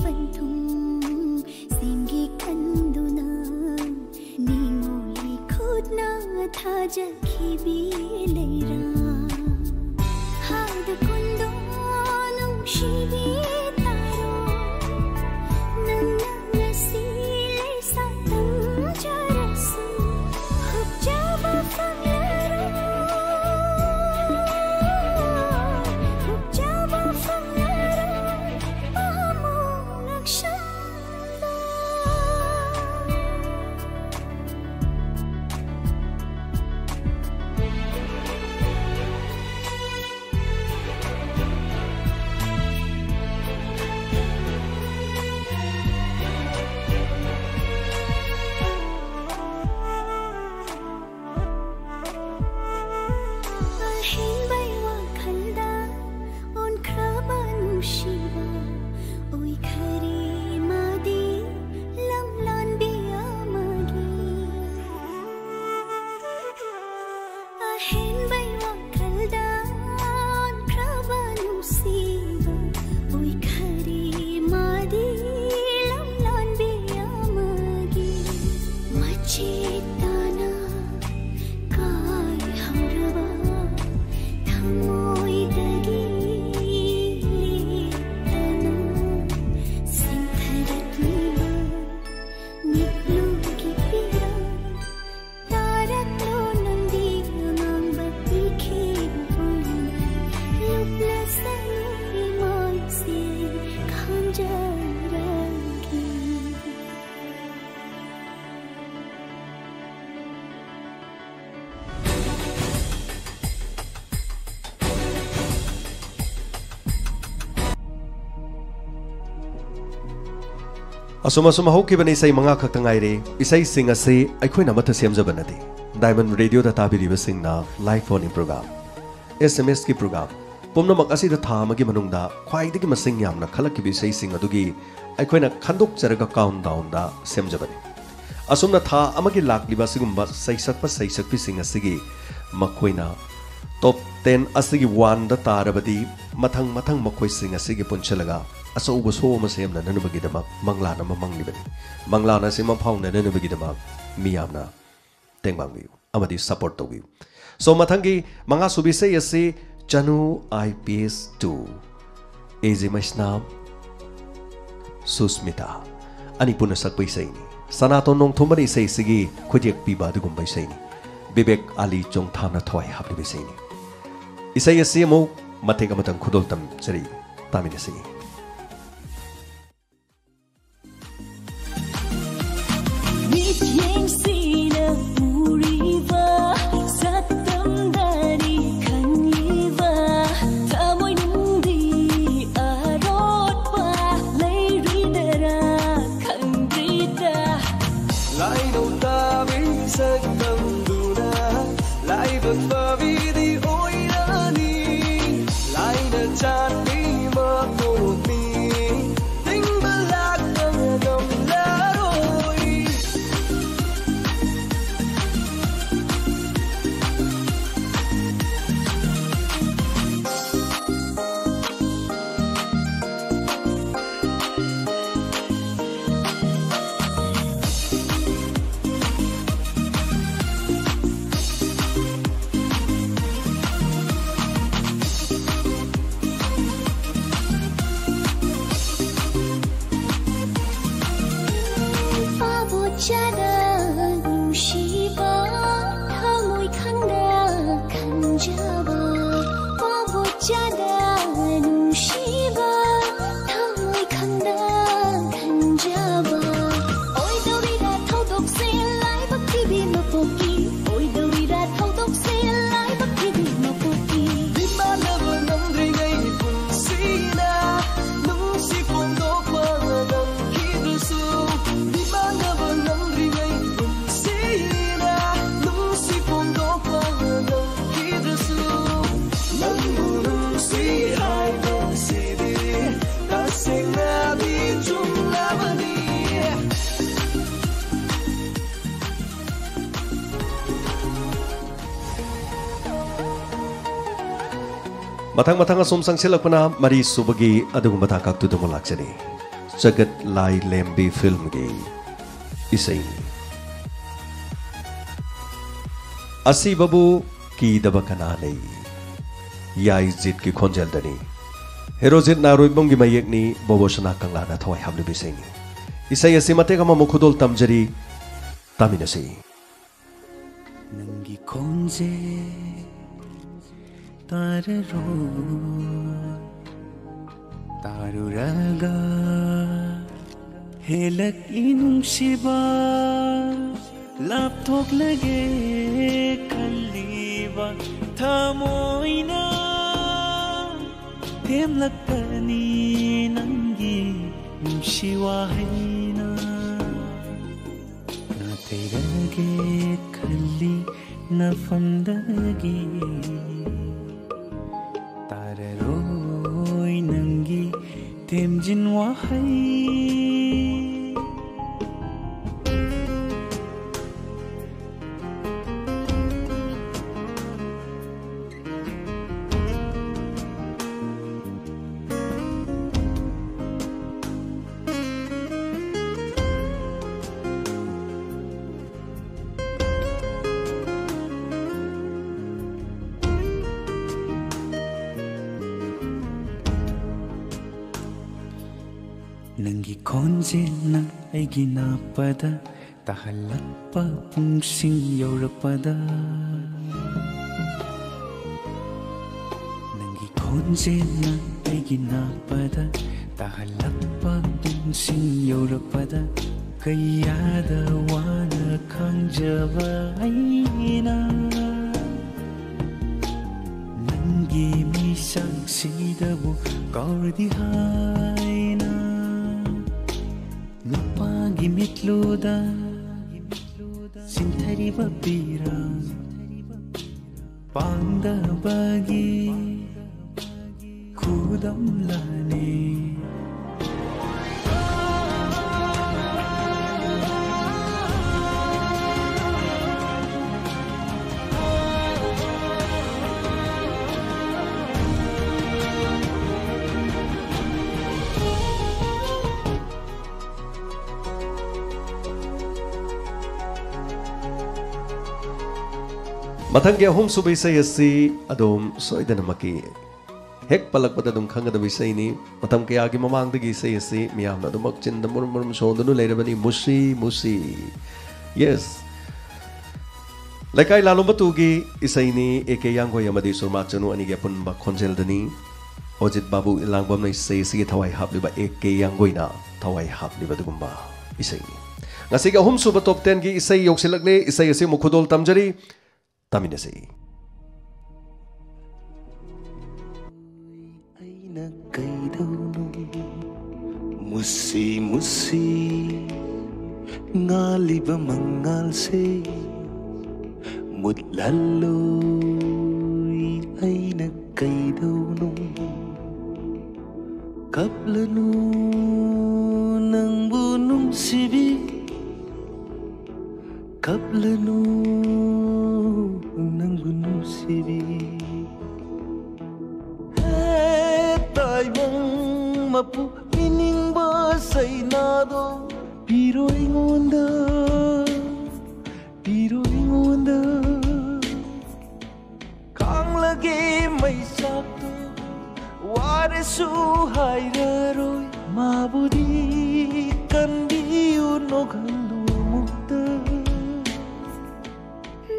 ꯄꯟꯊꯨꯡ ꯁꯦꯝꯒꯦ ꯈꯟꯗꯨꯅ ꯅꯤꯡꯉꯣꯜꯒꯤ ꯈꯨꯠꯅ ꯊꯥꯖꯈꯤꯕꯤ ꯂꯩꯔꯥ꯫ ꯍꯥꯏꯗ ꯀꯨꯟꯗꯣ ꯅꯨꯡꯁꯤꯕꯤ ꯇꯥꯔꯣ꯫ ꯅꯪꯅ ꯉꯁꯤ ꯂꯩꯁꯥ ꯇꯝꯖꯔꯁꯨ ꯍꯨꯞꯆꯕ ꯐꯪꯂꯔꯣꯏ꯫ ꯍꯨꯞꯆꯕ ꯐꯪꯂꯔꯣꯏ꯫ ꯄꯥꯝꯃꯨ ꯉꯛꯁꯝꯗ꯫ ꯑꯁꯨꯝ ꯑꯁꯨꯝ ꯍꯧꯈꯤꯕꯅꯤ, ꯏꯁꯩ ꯃꯉꯥ ꯈꯛꯇ ꯉꯥꯏꯔꯦ꯫ ꯏꯁꯩꯁꯤꯡ ꯑꯁꯤ ꯑꯩꯈꯣꯏꯅ ꯑꯃꯠꯇ ꯁꯦꯝꯖꯕ ꯅꯠꯇꯦ꯫ Diamond Radio the ꯇꯥꯕꯤꯔꯤꯕꯁꯤꯡꯅ live phone in program, SMS ꯀꯤ program ꯄꯨꯝꯅꯃꯛ ꯑꯁꯤꯗ ꯊꯥ ꯑꯃꯒꯤ ꯃꯅꯨꯡꯗ ꯈ꯭ꯋꯥꯏꯗꯒꯤ ꯃꯁꯤꯡ ꯌꯥꯝꯅ ꯈꯜꯂꯛꯈꯤꯕ ꯏꯁꯩꯁꯤꯡ ꯑꯗꯨꯒꯤ ꯑꯩꯈꯣꯏꯅ ꯈꯟꯗꯣꯛꯆꯔꯒ countdown ꯗ ꯁꯦꯝꯖꯕꯅꯤ꯫ ꯑꯁꯨꯝꯅ ꯊꯥ ꯑꯃꯒꯤ ꯂꯥꯛꯂꯤꯕ ꯑꯁꯤꯒꯨꯝꯕ ꯁꯩꯁꯛꯄ ꯁꯩꯁꯛꯄꯤꯁꯤꯡ ꯑꯁꯤꯒꯤ ꯃꯈꯣꯏꯅ top ten ꯑꯁꯤꯒꯤ one ꯗ ꯇꯥꯔꯕꯗꯤ, ꯃꯊꯪ ꯃꯊꯪ ꯃꯈꯣꯏꯁꯤꯡ ꯑꯁꯤꯒꯤ ꯄꯨꯟꯁꯤꯜꯂꯒ ꯑꯆꯧꯕ show ꯑꯃ ꯁꯦꯝꯅꯅꯕꯒꯤꯗꯃꯛ ꯃꯪꯂꯥꯟ ꯑꯃ ꯃꯪꯂꯤꯕꯅꯤ꯫ ꯃꯪꯂꯥꯟ ꯑꯁꯤ ꯃꯪꯐꯥꯎꯅꯅꯕꯒꯤꯗꯃꯛ ꯃꯤꯌꯥꯝꯅ ꯇꯦꯡꯕꯥꯡꯕꯤꯌꯨ ꯑꯃꯗꯤ support ꯇꯧꯕꯤꯌꯨ꯫ So, ꯃꯊꯪꯒꯤ ꯃꯉꯥꯁꯨꯕꯤ ꯏꯁꯩ ꯑꯁꯤ ꯆꯅꯨ IPS two, ꯑꯦ ꯖꯦ ꯃꯩꯁꯅꯥꯝ, ꯁꯨꯁꯃꯤꯇꯥ ꯑꯅꯤ ꯄꯨꯟꯅ ꯁꯛꯄ ꯏꯁꯩꯅꯤ꯫ ꯁꯅꯥꯇꯣꯟ ꯅꯣꯡꯊꯣꯝꯕꯅ ꯏꯁꯩꯁꯤꯒꯤ ꯈꯨꯠꯌꯦꯛ ꯄꯤꯕ ꯑꯗꯨꯒꯨꯝꯕ ꯏꯁꯩꯅꯤ꯫ ꯕꯤꯕꯦꯛ ꯑꯂꯤ ꯆꯣꯡꯊꯥꯝꯅ ꯊꯋꯥꯏ ꯍꯥꯞꯂꯤꯕ ꯏꯁꯩꯅꯤ꯫ ꯏꯁꯩ ꯑꯁꯤ ꯑꯃꯨꯛ ꯃꯇꯦꯛ ꯑꯃꯇꯪ ꯈꯨꯗꯣꯜ ꯇꯝꯖꯔꯤ, ꯇꯥꯃꯤꯟꯅꯁꯤ꯫ ꯃꯤꯠꯌꯦꯡꯁꯤꯅ ꯎꯔꯤꯕ, ꯁꯛꯇꯝꯗꯅꯤ ꯈꯪꯂꯤꯕ, ꯊꯃꯣꯏꯅꯨꯡꯗꯤ ꯑꯔꯣꯠꯄ ꯂꯩꯔꯤꯗꯔꯥ ꯈꯪꯗ꯭ꯔꯤꯗ꯫ ꯂꯥꯏꯅꯧ ꯇꯥꯕꯤ ꯁꯛꯇꯝꯗꯨꯅ ꯂꯥꯏꯕꯛ ꯐꯕꯤꯗꯤ ꯑꯣꯏꯔꯅꯤ꯫ ꯂꯥꯏꯅ ꯆꯥꯟꯕꯤ ꯃꯈꯣꯡ ꯃꯊꯪ ꯃꯊꯪ ꯑꯁꯨꯝ ꯆꯪꯁꯤꯜꯂꯛꯄꯅ ꯃꯔꯤ ꯁꯨꯕꯒꯤ ꯑꯗꯨꯒꯨꯝꯕ ꯇꯥꯡꯀꯛꯇꯨꯗ ꯑꯃꯨꯛ ꯂꯥꯛꯆꯅꯤ꯫ ꯖꯒꯠ ꯂꯥꯏ ꯂꯦꯝꯕꯤ ꯐꯤꯜꯝꯒꯤ ꯏꯁꯩꯅꯤ꯫ ꯑꯁꯤꯕꯕꯨ ꯀꯤꯗꯕ ꯀꯅꯥ ꯂꯩ? ꯌꯥꯏꯖꯤꯠꯀꯤ ꯈꯣꯟꯖꯦꯜꯗꯅꯤ꯫ ꯍꯦꯔꯣꯖꯤꯠ ꯅꯥꯔꯣꯏꯕꯝꯒꯤ ꯃꯌꯦꯛꯅꯤ, ꯕꯣꯕꯣꯁꯅꯥ ꯀꯪꯂꯥꯅ ꯊꯋꯥꯏ ꯍꯥꯞꯂꯤꯕ ꯏꯁꯩꯅꯤ꯫ ꯏꯁꯩ ꯑꯁꯤ ꯃꯇꯦꯛ ꯑꯃꯃꯨꯛ ꯈꯨꯗꯣꯜ ꯇꯝꯖꯔꯤ, ꯇꯥꯃꯤꯟꯅꯁꯤ꯫ ꯅꯪꯒꯤ ꯈꯣꯟꯖꯦꯜ ꯇꯥꯔꯔꯣ, ꯇꯥꯔꯨꯔꯒ ꯍꯦꯜꯂꯛꯏ ꯅꯨꯡꯁꯤꯕ, ꯂꯥꯞꯊꯣꯛꯂꯒꯦ ꯈꯜꯂꯤꯕ ꯊꯃꯣꯏꯅ ꯊꯦꯝꯂꯛꯀꯅꯤ ꯅꯪꯒꯤ ꯅꯨꯡꯁꯤ ꯋꯥꯍꯩꯅ꯫ ꯅꯥꯊꯩꯔꯒꯦ ꯈꯜꯂꯤ ꯅꯐꯝꯗꯒꯤ, ꯇꯥꯔꯔꯣꯏ ꯅꯪꯒꯤ ꯊꯦꯝꯖꯤꯟ ꯋꯥꯍꯩ꯫ ꯅꯪꯒꯤ ꯈꯣꯟꯖꯦꯜꯅ ꯑꯩꯒꯤ ꯅꯥꯄꯗ ꯇꯥꯍꯜꯂꯛꯄ ꯄꯨꯡꯁꯤꯡ ꯌꯧꯔꯛꯄꯗ, ꯅꯪꯒꯤ ꯈꯣꯟꯖꯦꯜꯅ ꯑꯩꯒꯤ ꯅꯥꯄꯗ ꯇꯥꯍꯜꯂꯛꯄ ꯄꯨꯡꯁꯤꯡ ꯌꯧꯔꯛꯄꯗ, ꯀꯌꯥꯗ ꯋꯥꯅ ꯈꯥꯡꯖꯕ ꯑꯩꯅ ꯅꯪꯒꯤ ꯃꯤꯁꯛꯁꯤꯗꯕꯨ ꯀꯧꯔꯗꯤ ꯍꯥꯏꯅ, ꯅꯨꯄꯥꯒꯤ ꯃꯤꯠꯂꯨꯗ ꯁꯤꯟꯊꯔꯤꯕ ꯄꯤꯔꯥꯡ ꯄꯥꯡꯗꯕꯒꯤ ꯈꯨꯗꯝꯂꯅꯤ꯫ ꯃꯊꯪꯒꯤ ꯑꯍꯨꯝꯁꯨꯕ ꯏꯁꯩ ꯑꯁꯤ ꯑꯗꯨꯝ ꯁꯣꯏꯗꯅꯃꯛꯀꯤ ꯍꯦꯛ ꯄꯜꯂꯛꯄꯗ ꯑꯗꯨꯝ ꯈꯪꯒꯗꯕ ꯏꯁꯩꯅꯤ꯫ ꯃꯇꯝ ꯀꯌꯥꯒꯤ ꯃꯃꯥꯡꯗꯒꯤ ꯏꯁꯩ ꯑꯁꯤ ꯃꯤꯌꯥꯝꯅ ꯑꯗꯨꯃꯛ ꯆꯤꯟꯗ ꯃꯨꯔꯨꯝ ꯃꯨꯔꯨꯝ ꯁꯣꯟꯗꯨꯅ ꯂꯩꯔꯕꯅꯤ, ꯃꯨꯁꯤ ꯃꯨꯁꯤ꯫ Yes, ꯂꯩꯀꯥꯏ ꯂꯥꯂꯣꯝꯕ ꯇꯨꯒꯤ ꯏꯁꯩꯅꯤ꯫ ꯑꯦ ꯀꯦ ꯌꯥꯡꯒꯣꯏ ꯑꯃꯗꯤ ꯁꯨꯔꯃꯥ ꯆꯅꯨ ꯑꯅꯤꯒꯤ ꯑꯄꯨꯟꯕ ꯈꯣꯟꯖꯦꯜꯗꯅꯤ꯫ ꯑꯣꯖꯤꯠ ꯕꯥꯕꯨ ꯏꯂꯥꯡꯕꯝꯅ ꯏꯁꯩ ꯑꯁꯤꯒꯤ ꯊꯋꯥꯏ ꯍꯥꯞꯂꯤꯕ, ꯑꯦ ꯀꯦ ꯌꯥꯡꯒꯣꯏꯅ ꯊꯋꯥꯏ ꯍꯥꯞꯂꯤꯕ ꯑꯗꯨꯒꯨꯝꯕ ꯏꯁꯩꯅꯤ꯫ ꯉꯁꯤꯒꯤ ꯑꯍꯨꯝꯁꯨꯕ ꯇꯣꯞ ꯇꯦꯟꯒꯤ ꯏꯁꯩ ꯌꯧꯁꯤꯜꯂꯛꯂꯦ꯫ ꯏꯁꯩ ꯑꯁꯤ ꯑꯃꯨꯛ ꯈꯨꯗꯣꯜ ꯇꯝꯖꯔꯤ꯫ ꯇꯥꯃꯤꯟꯅꯁꯤ꯫ ꯑꯩꯅ ꯀꯩꯗꯧꯅꯨ ꯃꯨꯁꯤ ꯃꯨꯁꯤ ꯉꯥꯜꯂꯤꯕ ꯃꯉꯥꯜꯁꯦ ꯃꯨꯠꯍꯜꯂꯣꯏ꯫ ꯑꯩꯅ ꯀꯩꯗꯧꯅꯨ ꯀꯞꯂꯅꯨ ꯅꯪꯕꯨ ꯅꯨꯡꯁꯤꯕꯤ ꯀꯞꯂꯅꯨ ꯅꯪꯕꯨ ꯅꯨꯡꯁꯤꯕꯤ꯫ ꯍꯦ ꯇꯥꯏꯕꯪ ꯃꯄꯨ ꯄꯤꯅꯤꯡꯕ ꯁꯩꯅꯥꯗꯣ ꯄꯤꯔꯣ ꯑꯩꯉꯣꯟꯗ, ꯄꯤꯔꯣ ꯑꯩꯉꯣꯟꯗ꯫ ꯈꯥꯡꯂꯒꯦ ꯃꯩꯁꯥꯛꯇꯣ ꯋꯥꯔꯁꯨ ꯍꯥꯏꯔꯔꯣꯏ ꯃꯥꯕꯨꯗꯤ ꯀꯟꯕꯤꯌꯨ ꯅꯣꯛꯍꯜꯂꯨ ꯑꯃꯨꯛꯇ꯫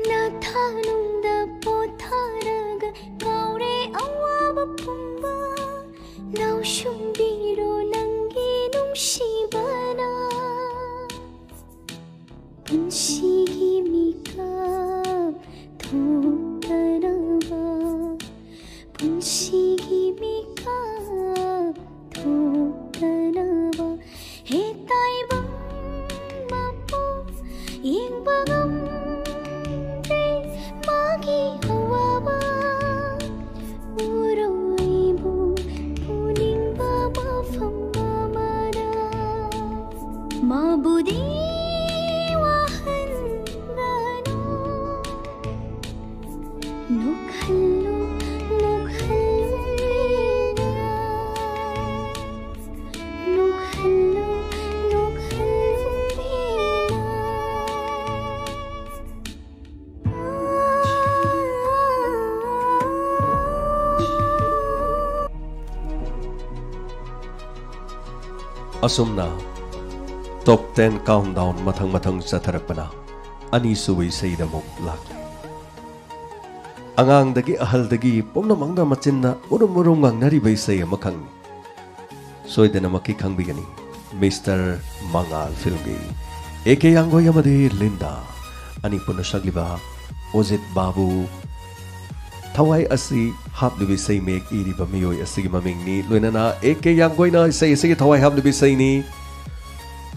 ꯅꯊꯥꯅꯨꯡꯗ ꯄꯣꯊꯥꯔꯒ ꯀꯥꯎꯔꯦ ꯑꯋꯥꯕ ꯄꯨꯝꯕ ꯂꯧꯁꯨꯝꯕꯤꯔꯣ ꯅꯪꯒꯤ ꯅꯨꯡꯁꯤꯕꯅ꯫ ꯄꯨꯟꯁꯤꯒꯤ ꯃꯤꯀꯞ ꯊꯣꯛꯇꯅꯕ ꯄꯨꯟꯁꯤꯒꯤ ꯃꯤꯀꯞ ꯊꯣꯛꯇꯅꯕ ꯍꯦ ꯇꯥꯏꯕꯪ ꯃꯄꯨ ꯌꯦꯡꯕ ꯉꯝꯗꯦ ꯃꯥꯒꯤ ꯑꯋꯥꯕ ꯎꯔꯣꯏꯕꯨ ꯄꯨꯅꯤꯡꯕ ꯃꯐꯝ ꯑꯃꯗ ꯃꯥꯕꯨꯗꯤ ꯋꯥꯍꯟꯒꯅꯨ ꯅꯣꯛꯍꯜꯂꯨ ꯅꯣꯛꯍꯜꯂꯨ ꯄꯦꯟꯅ ꯅꯣꯛꯍꯜꯂꯨ ꯅꯣꯛꯍꯜꯂꯨ ꯄꯦꯟꯅ ꯑꯁꯨꯝꯅ ꯇꯣꯞ ꯇꯦꯟ ꯀꯥꯎꯟꯗꯥꯎꯟ ꯃꯊꯪ ꯃꯊꯪ ꯆꯠꯊꯔꯛꯄꯅ ꯑꯅꯤꯁꯨꯕ ꯏꯁꯩꯗ ꯑꯃꯨꯛ ꯂꯥꯛꯂꯦ꯫ ꯑꯉꯥꯡꯗꯒꯤ ꯑꯍꯜꯗꯒꯤ ꯄꯨꯝꯅꯃꯛꯅ ꯃꯆꯤꯟꯅ ꯎꯔꯨꯝ ꯎꯔꯨꯝ ꯉꯥꯡꯅꯔꯤꯕ ꯏꯁꯩ ꯑꯃꯈꯛꯅꯤ꯫ ꯁꯣꯏꯗꯅꯃꯛꯀꯤ ꯈꯪꯕꯤꯒꯅꯤ, ꯃꯤꯁꯇꯔ ꯃꯉꯥꯜ ꯐꯤꯜꯝꯒꯤ ꯑꯦ ꯀꯦ ꯌꯥꯡꯒꯣꯏ ꯑꯃꯗꯤ ꯂꯤꯟꯗꯥ ꯑꯅꯤ ꯄꯨꯟꯅ ꯁꯛꯂꯤꯕ ꯑꯣꯖꯤꯠ ꯕꯥꯕꯨ ꯊꯋꯥꯏ ꯑꯁꯤ ꯍꯥꯞꯂꯤꯕ ꯏꯁꯩ ꯃꯌꯦꯛ ꯏꯔꯤꯕ ꯃꯤꯑꯣꯏ ꯑꯁꯤꯒꯤ ꯃꯃꯤꯡꯅꯤ꯫ ꯂꯣꯏꯅꯅ ꯑꯦ ꯀꯦ ꯌꯥꯡꯒꯣꯏꯅ ꯏꯁꯩ ꯑꯁꯤꯒꯤ ꯊꯋꯥꯏ ꯍꯥꯞꯂꯤꯕ ꯏꯁꯩꯅꯤ꯫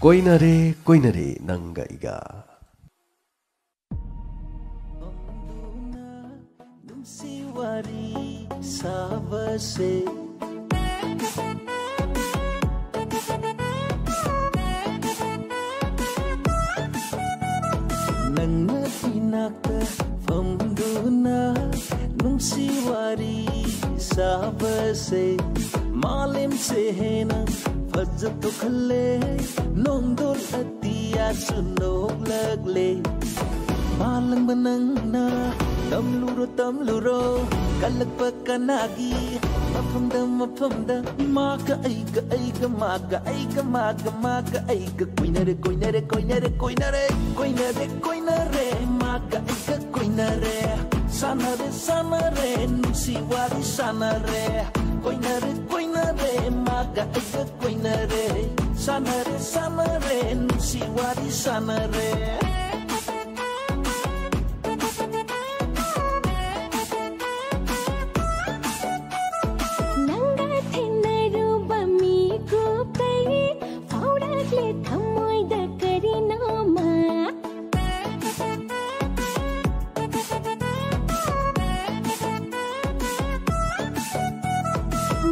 ꯀꯣꯏꯅꯔꯦ ꯀꯣꯏꯅꯔꯦ ꯅꯪꯒ ꯑꯩꯒ꯫ ꯅꯨꯡꯁꯤ ꯋꯥꯔꯤ ꯁꯥꯕꯁꯦ꯫ ꯅꯪꯅ ꯏꯅꯥꯛꯇ ꯐꯝꯗꯨꯅ ꯅꯨꯡꯁꯤ ꯋꯥꯔꯤ ꯁꯥꯕꯁꯦ꯫ ꯃꯥꯂꯦꯝꯁꯦ ꯍꯦꯟꯅ ꯐꯖꯊꯣꯛꯍꯜꯂꯦ꯫ ꯅꯣꯡꯗꯣꯜ ꯑꯇꯤꯌꯥꯁꯨ ꯅꯣꯛꯂꯛꯂꯦ꯫ ꯃꯥꯂꯪꯕ ꯅꯪꯅ ꯇꯝꯂꯨꯔꯣ, ꯇꯝꯂꯨꯔꯣ, ꯀꯜꯂꯛꯄ ꯀꯅꯥꯒꯤ ꯃꯐꯝꯗ, ꯃꯐꯝꯗ꯫ ꯃꯥꯒ ꯑꯩꯒ, ꯑꯩꯒ ꯃꯥꯒ, ꯑꯩꯒ ꯃꯥꯒ, ꯃꯥꯒ ꯑꯩꯒ꯫ ꯀꯣꯏꯅꯔꯦ, ꯀꯣꯏꯅꯔꯦ, ꯀꯣꯏꯅꯔꯦ, ꯀꯣꯏꯅꯔꯦ, ꯀꯣꯏꯅꯔꯦ, ꯀꯣꯏꯅꯔꯦ꯫ ꯃꯥꯒ ꯑꯩꯒ ꯀꯣꯏꯅꯔꯦ꯫ ꯁꯥꯟꯅꯔꯦ, ꯁꯥꯟꯅꯔꯦ, ꯅꯨꯡꯁꯤ ꯋꯥꯔꯤ ꯁꯥꯟꯅꯔꯦ꯫ ꯀꯣꯏꯅꯔꯦ, ꯀꯣꯏꯅꯔꯦ, ꯃꯥꯒ ꯑꯩꯒ ꯀꯣꯏꯅꯔꯦ꯫ ꯁꯥꯟꯅꯔꯦ, ꯁꯥꯟꯅꯔꯦ, ꯅꯨꯡꯁꯤ ꯋꯥꯔꯤ ꯁꯥꯟꯅꯔꯦ꯫ ꯅꯪꯒ ꯊꯦꯡꯅꯔꯨꯕ ꯃꯤꯀꯨꯞꯇꯒꯤ ꯐꯥꯎꯔꯛꯂꯦ ꯊꯃꯣꯏꯗ ꯀꯔꯤꯅꯣꯃ꯫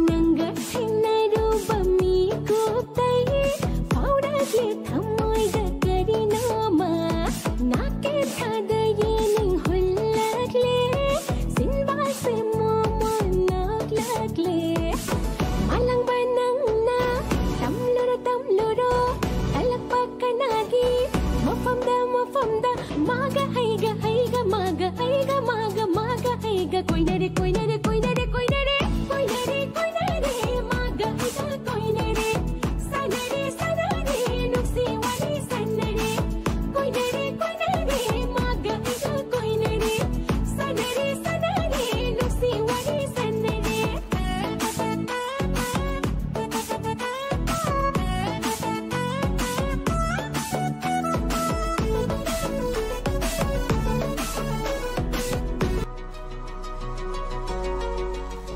ꯅꯪꯒ ꯊꯦꯡꯅꯔꯨꯕ ꯃꯤꯀꯨꯞꯇꯒꯤ ꯐꯥꯎꯔꯛꯂꯦ ꯊꯃꯣꯏꯗ ꯀꯔꯤꯅꯣꯃ꯫ ꯉꯥꯛꯀꯦ ꯊꯥꯗ ꯌꯦꯅꯤꯡ ꯍꯨꯜꯂꯛꯂꯦ, ꯁꯤꯟꯕꯥꯁꯦ ꯃꯣꯃꯣꯟ ꯅꯣꯛꯂꯛꯂꯦ꯫ ꯃꯥꯂꯪꯕ ꯅꯪꯅ ꯇꯝꯂꯨꯔꯣ, ꯇꯝꯂꯨꯔꯣ, ꯀꯜꯂꯛꯄ ꯀꯅꯥꯒꯤ ꯃꯐꯝꯗ, ꯃꯐꯝꯗ꯫ ꯃꯥꯒ ꯑꯩꯒ, ꯑꯩꯒ ꯃꯥꯒ, ꯑꯩꯒ ꯃꯥꯒ, ꯃꯥꯒ ꯑꯩꯒ꯫ ꯀꯣꯏꯅꯔꯦ, ꯀꯣꯏꯅꯔꯦ, ꯀꯣꯏꯅꯔꯦ, ꯀꯣꯏꯅꯔꯦ, ꯀꯣꯏꯅꯔꯦ, ꯀꯣꯏꯅꯔꯦ꯫ ꯃꯥꯒ ꯑꯩꯒ ꯀꯣꯏꯅꯔꯦ꯫ ꯁꯥꯟꯅꯔꯦ,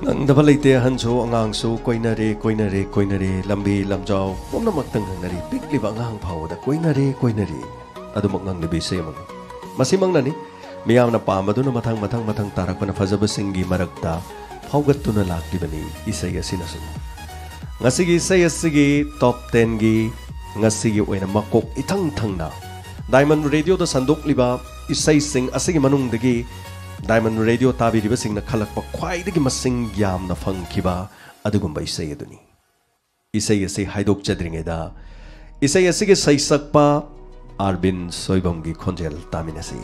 ꯈꯪꯗꯕ ꯂꯩꯇꯦ, ꯑꯍꯟꯁꯨ ꯑꯉꯥꯡꯁꯨ ꯀꯣꯏꯅꯔꯦ, ꯀꯣꯏꯅꯔꯦ, ꯀꯣꯏꯅꯔꯦ, ꯂꯝꯕꯤ ꯂꯝꯖꯥꯎ ꯄꯨꯝꯅꯃꯛꯇ ꯉꯪꯅꯔꯤ, ꯄꯤꯛꯂꯤꯕ ꯑꯉꯥꯡ ꯐꯥꯎꯕꯗ ꯀꯣꯏꯅꯔꯦ, ꯀꯣꯏꯅꯔꯦ꯫ ꯑꯗꯨꯃꯛ ꯉꯪꯂꯤꯕ ꯏꯁꯩ ꯑꯃꯅꯤ꯫ ꯃꯁꯤꯃꯛꯅꯅꯤ ꯃꯤꯌꯥꯝꯅ ꯄꯥꯝꯕꯗꯨꯅ ꯃꯊꯪ ꯃꯊꯪ ꯃꯊꯪ ꯇꯥꯔꯛꯄꯅ ꯐꯖꯕꯁꯤꯡꯒꯤ ꯃꯔꯛꯇ ꯐꯥꯎꯒꯠꯇꯨꯅ ꯂꯥꯛꯂꯤꯕꯅꯤ ꯏꯁꯩ ꯑꯁꯤꯅꯁꯨ꯫ ꯉꯁꯤꯒꯤ ꯏꯁꯩ ꯑꯁꯤꯒꯤ ꯇꯣꯞ ꯇꯦꯟꯒꯤ ꯉꯁꯤꯒꯤ ꯑꯣꯏꯅ ꯃꯀꯣꯛ ꯏꯊꯪ ꯊꯪꯅ ꯗꯥꯏꯃꯟ ꯔꯦꯗꯤꯑꯣꯗ ꯁꯟꯗꯣꯛꯂꯤꯕ ꯏꯁꯩꯁꯤꯡ ꯑꯁꯤꯒꯤ ꯃꯅꯨꯡꯗꯒꯤ ꯗꯥꯏꯃꯟ ꯔꯦꯗꯤꯑꯣ ꯇꯥꯕꯤꯔꯤꯕꯁꯤꯡꯅ ꯈꯜꯂꯛꯄ ꯈ꯭ꯋꯥꯏꯗꯒꯤ ꯃꯁꯤꯡ ꯌꯥꯝꯅ ꯐꯪꯈꯤꯕ ꯑꯗꯨꯒꯨꯝꯕ ꯏꯁꯩ ꯑꯗꯨꯅꯤ꯫ ꯏꯁꯩ ꯑꯁꯤ ꯍꯥꯏꯗꯣꯛꯆꯗ꯭ꯔꯤꯉꯩꯗ ꯏꯁꯩ ꯑꯁꯤꯒꯤ ꯁꯩꯁꯛꯄ ꯑꯥꯔꯕꯤꯟ ꯁꯣꯏꯕꯝꯒꯤ ꯈꯣꯟꯖꯦꯜ ꯇꯥꯃꯤꯟꯅꯁꯤ꯫